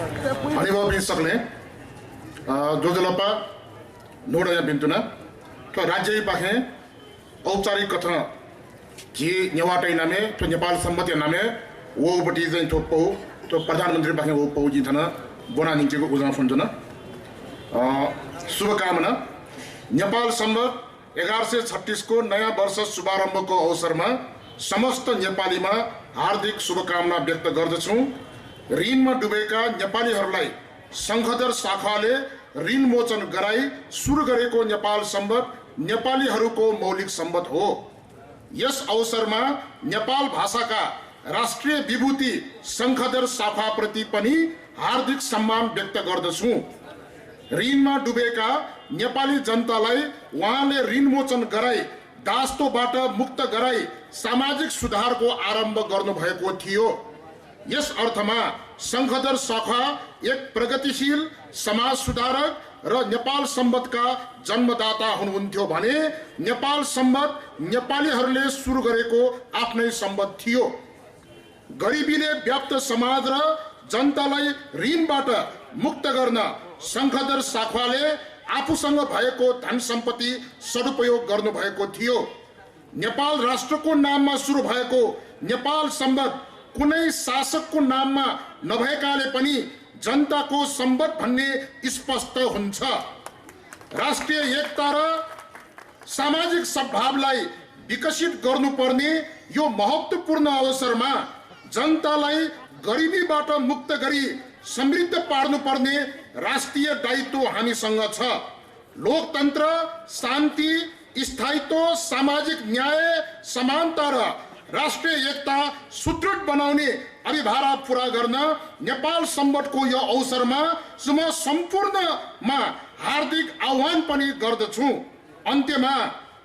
अनुभव भी सकले जोजलपा नोडया बिन्तुना तो राज्य पाखे औपचारिक कथन जी नेवाटै नामे तो नेपाल सम्मति नामे वो बटी चाहिँ तो पौ तो प्रधानमन्त्री पाखे वो पौ जी थन बोना निचेको उजना फुन्जन शुभकामना नेपाल सम्मत 1136 को नयाँ वर्ष शुभारम्भको अवसरमा समस्त नेपालीमा हार्दिक शुभकामना व्यक्त गर्दछु। ऋणमा डुबेका नेपालीहरूलाई संघदर शाखाले ऋण मोचन गराई सुरु गरेको नेपाल सम्बत नेपालीहरूको मौलिक सम्बत हो। यस अवसरमा नेपाल भाषाका राष्ट्रिय विभूति संघदर शाखाप्रति पनि हार्दिक सम्मान व्यक्त गर्दछु। ऋणमा डुबेका नेपाली जनतालाई उहाँले ऋण मोचन गराई दास्तोबाट मुक्त गराई सामाजिक सुधारको आरम्भ गर्नुभएको थियो। यस अर्थमा संघदर शाखा एक प्रगतिशील समाज सुधारक र नेपाल सम्बतका जन्मदाता हुनुहुन्थ्यो भने नेपाल सम्बत नेपालीहरूले सुरु गरेको आफ्नै सम्बत थियो। गरिबीले व्याप्त समाज र जनतालाई ऋणबाट मुक्त गर्न संघदर शाखाले आफूसँग भएको धन सम्पत्ति सदुपयोग गर्नुभएको थियो। नेपाल राष्ट्रको नाममा सुरु भएको नेपाल सम्बत कुनै शासकको नाममा नभएकाले पनि जनताको सम्बत भन्ने स्पष्ट हुन्छ। राष्ट्रिय एकता र सामाजिक सद्भावलाई विकसित गर्नुपर्ने यो महत्त्वपूर्ण अवसरमा जनतालाई गरिबीबाट मुक्त गरी समृद्ध पार्नुपर्ने राष्ट्रिय दायित्व हामीसँग छ। लोकतन्त्र, शान्ति, स्थायित्व, सामाजिक न्याय, समानता र राष्ट्रिय एकता सुदृढ बनाउने अभिभारा पूरा गर्न नेपाल सम्बतको यो अवसरमा म सम्पूर्णमा हार्दिक आह्वान पनि गर्दछु। अन्त्यमा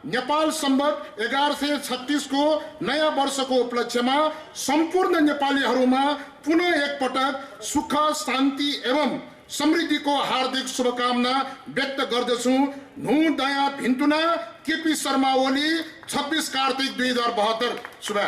नेपाल सम्बत 1136 को नयाँ वर्षको उपलक्ष्यमा सम्पूर्ण नेपालीहरूमा पुनः एकपटक सुख, शान्ति एवं समृद्धिको हार्दिक शुभकामना व्यक्त गर्दछु। नु दया भिन्तुना केपी शर्मा ओली 26 कार्तिक 2072 शुभ।